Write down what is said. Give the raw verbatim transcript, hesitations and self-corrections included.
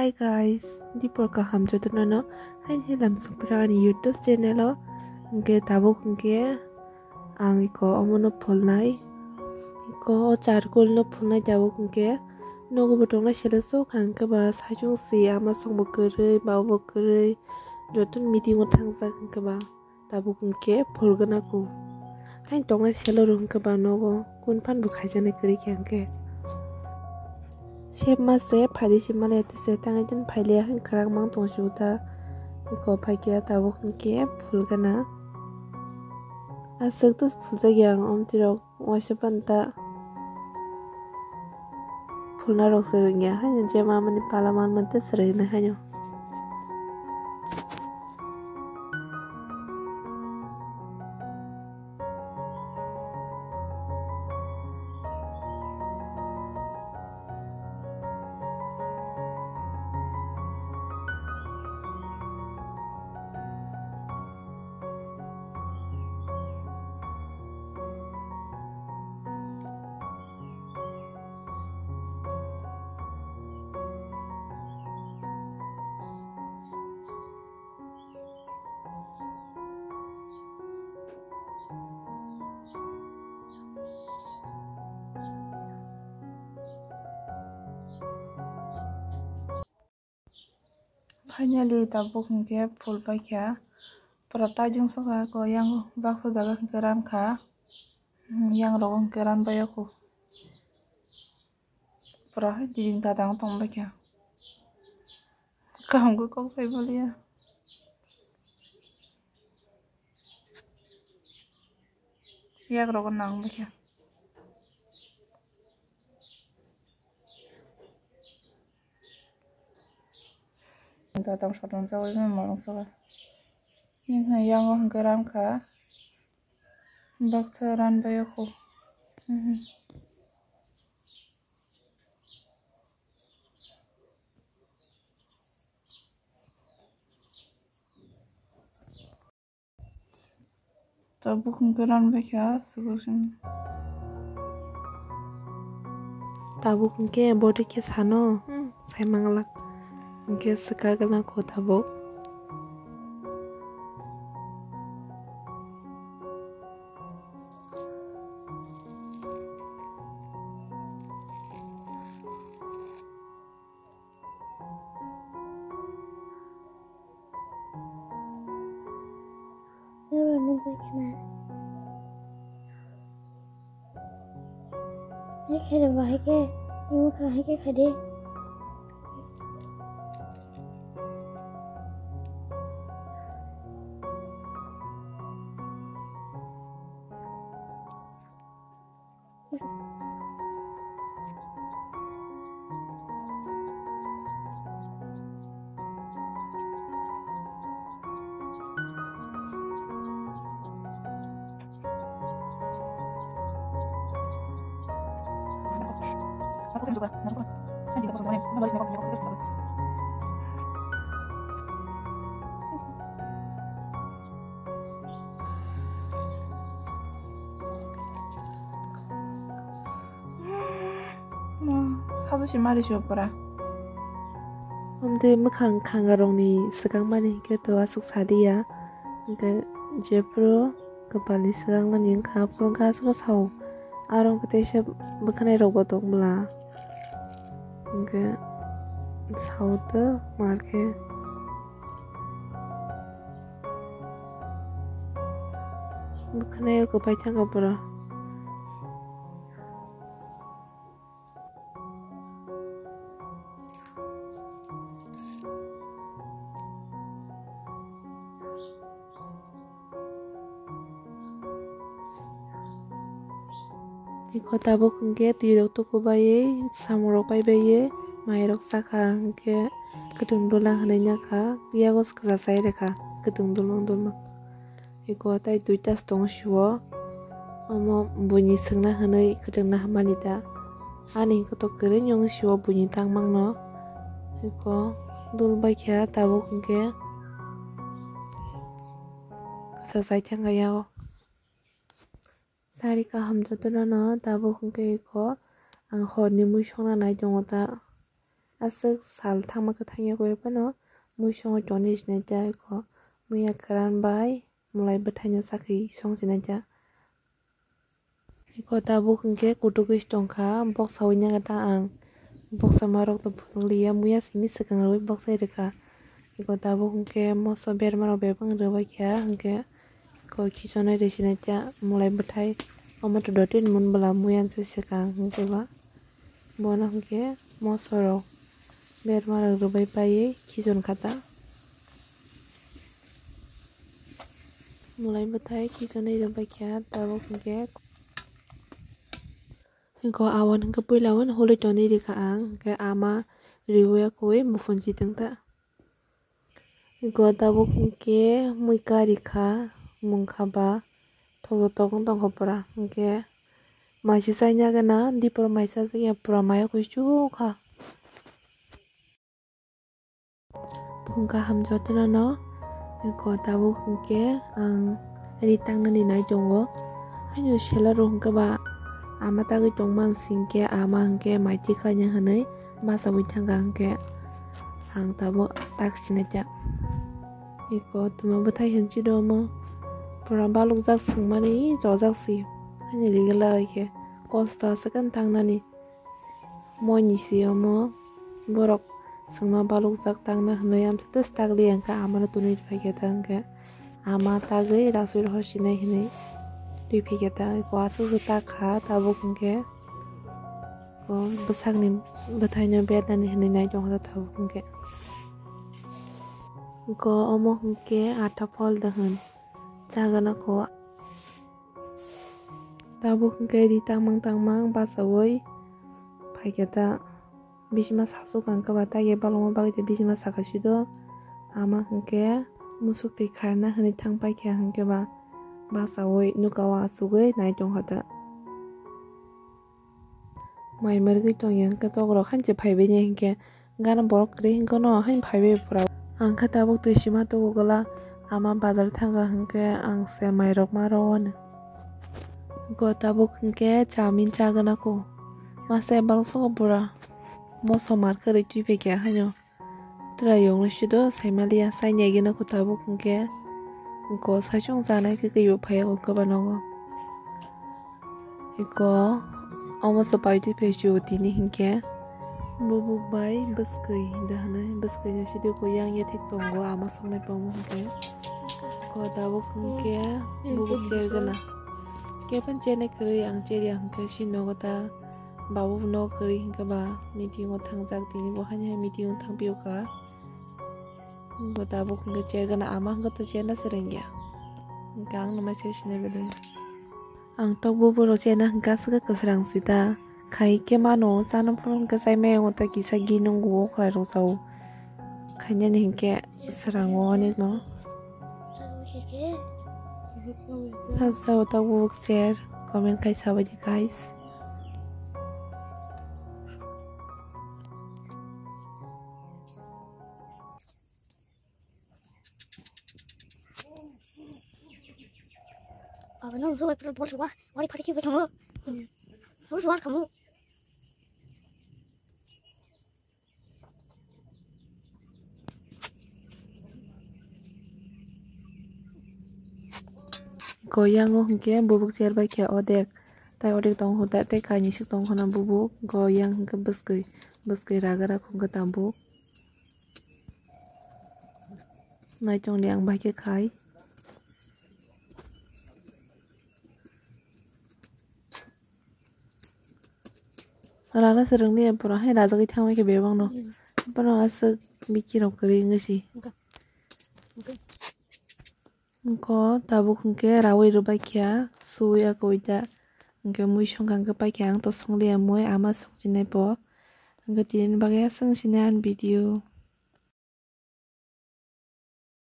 Hey guys, dipor kaham jotono no haini lam sokpira ani YouTube channel o. Hwnkhe tabuk hwnkhe ang iko omono phulnai, iko o charcoal no phulnai tabuk hwnkhe nogo bo tongnai sele sok hwnkhe ba saichung si ama songbo kwrwi, babo kwrwi, joto meeting o thangjak hwnkhe ba. Tabuk hwnkhe phulgwna ku. Haini tongnai selo rw hwnkhe ba nogo kun phan bo khaijaknai kwrwi khe hwnkhe. Sep ma se phaidi se male tese tangwi jan phaile haini kwrak mang tong si uta. Iko phaikhe tabuk hwnkhe phulgwna. Aswk tus phuljakya ang omtwi rok. Waisa panta phulna rok se rwngya haino je mamani pala manmani tei swrwngna haino. Finally tabuk hwnkhe phul paikha. Pura tajung sokha ko yang baksa jaga hwnkhe ran kha. Hmm, yang rogo hwnkhe ran bai o ko. Pura hai diding dadang tong baikha. Kaham khe kok sai baliya. Yak rogo nang baikha. Dadang sodong jagwi mano sokha. Yang hai yang o hwnkhe ran kha. Baksa ran bai o ko. Mhm. Tabuk hwnkhe ran bai kha, swkang. Tabuk hwnkhe body khe sano, hmm, sai manglak. Hwnkhe swkagwlak kho tabuk. Noro nugwi khna. Hai khe rw ba, hai khe, imo kha, hai khe kha de. Sajo se mari se opora. Omtwi mwkhang khangarokni swkang mani hinkhe to aswk sadiya. Hinkhe jephuru kwpalni swkang nani wngkha, aphuru wngkha aswk sao. Aro wngkha teisa bwkhwnai rokbo tong bwla. Hinkhe sao to markhe. Bwkhwnai o kwpai thangkha borok. Iko tabuk hwnkhe twi rok tuku baiwi, samung rok pai baiwi, mai rok chakha hwnkhe kwthwng dula hwnwi nakha, yago kwchachai rwkha kwthwng dulmung dulmung. Iko tai duita se tongo sio, omo buini swngna hwnwi kwthwng naharmani ta. Ani kotor kwrwini wng sio buini tangmangno. Iko dul baikha tabuk hwnkhe kwchachai thangkha yago. Sari kaham jotono no tabuk hwnkhe iko ang horni mui songna nai tongo ta. Aswk sal thangma kwthang ya koi phano mui songo toni sinai ja iko muya kwran bai mulai bwthaino sakhi song sinai ja. Iko tabuk hwnkhe kutuk wi tongkha, boksa wi nang ta ang. Boksa marok to phunukliya, muya simi swkang rwi boksa rwkha. Iko tabuk hwnkhe moso berma rok bebak rwbaikha, hwnkhe iko khichonai rwsinai cha mulai bwthai. Omo to dotin mun bwla muyan se swkang hwnkhe ba. Bono hwnkhe moso rok berma rok rwbai paiwi khichon kha ta. Mulai bwthai khichonwi rwbaikha tabuk hwnkhe. Iko awan hwnkhe puila o hului tonwi rikha ang, hwnkhe ama riwi akui muphunsi tongta. Iko tabuk hwnkhe mui kari kha, mungkha ba thoktok wng tongkha pura, hwnkhe maisa chaina gana dipor maisa ya pura maya kui chukha. Phung kaham jotono no, eko tabuk hwnkhe ang ri tangnani nai tongo. Haino sela rok hwnkhe ba ama tagwi tongma singkhe ama hwnkhe mai tikhlaina hwnwi bachaui thangkha hwnkhe ang tabuk tak sinai ta. Eko tuma bwthai hwnchi do omo pura balukjak swngmani chojak si. Haino rigwlai khe kosto aswk khe tangnani. Moi ni si omo borok swngma balukjak tangna hwnwi amsa tei swtakli hwnkhe amano twnwi rwphaikhe ta hwnkhe ama tagwi rasui hosinai hwnwi twiphikhe ta hwnkhe aswk se ta kha tabuk hwnkhe o bwsakni bwthaino bernani hwnwi nai tongkha ta tabuk hwnkhe. Hwnkhe omo hwnkhe atha phol da hwn chagana kho. Tabuk hwnkhe ri tangmang tangmang bachaui phaikhe ta bisima sasuk ang khe ba taiya balokma bagwi tei bisima saka sido ama hwnkhe musuk twi kharna hwnwi thang paikha hwnkhe ba bachaui nukao achugwi nai tongkha ta. Mai mwrwgwi tongya hwnkhe tokrok hanse phaibaini hwnkhe gana borok kwrwi hwnkhe no haino phaibai pura. Ang khe tabuk twi sima tugo gwla ama bazar thangkha hwnkhe ang se mairok ma rw-o hwno. Go tabuk hwnkhe chowmin chagwna kho masa balok soko pura moso mar kwrwi twi phaikha haino. Twla yongno sido saimaliya saini agino kho tabuk hwnkhe go saichung chanai khe kwibo phaiya kho kwbanogo. Iko omo se paitwi phai sio tini hinkhe bubuk bai bwskwi da hwnwi bwskwi no sidi ko yang yathek tongo ama soknai pamo hinkhe. Ko tabuk hinkhe bubuk cher gana. Kephan chernai kwrwi ang cherya hinkhe si nogo ta. Babu no kwrwi hinkhe ba meeting o thangjak tini bo haini hai meeting o thangpio kha. Bo tabuk hinkhe cher gana ama hinkhe to cherna swrwngya. Hinkhe ang no message sinai belai. Ang tok bo borok chena hwnkhe aswk kwsrang sita. Khai khe mano chana phuru hwnkhe chai maya wngta kisa gini wngwi khwlai rwchao. Khainani hwnkhe swrango onek no. Sab sabo tok bo share comment khai sabaidi guys. Abo no rwchapui pura bol suwa, wari phari khe bwskango. Bol suwa khamu. Goyango hwnkhe bubuk cher bai khe odek, tai odek tong kho ta, tei kainwi swk tong kho na bubuk, goyang hwnkhe bwskwi, bwskwi ragra khungkhe tabuk. Naitongdi ang bai khe khai. Rana se rwngni ya pura hai rajagwi thangma khe bebak no. Bono aswk bikirok kwrwi wngwi si. Wngkho tabuk hwnkhe raui rwbai kha suwi akoi da. Hwnkhe mui songkha hwnkhe paikha ang to songliya mui ama songchinai bo. Hwnkhe tini bagwi aswk wngsinai ani video.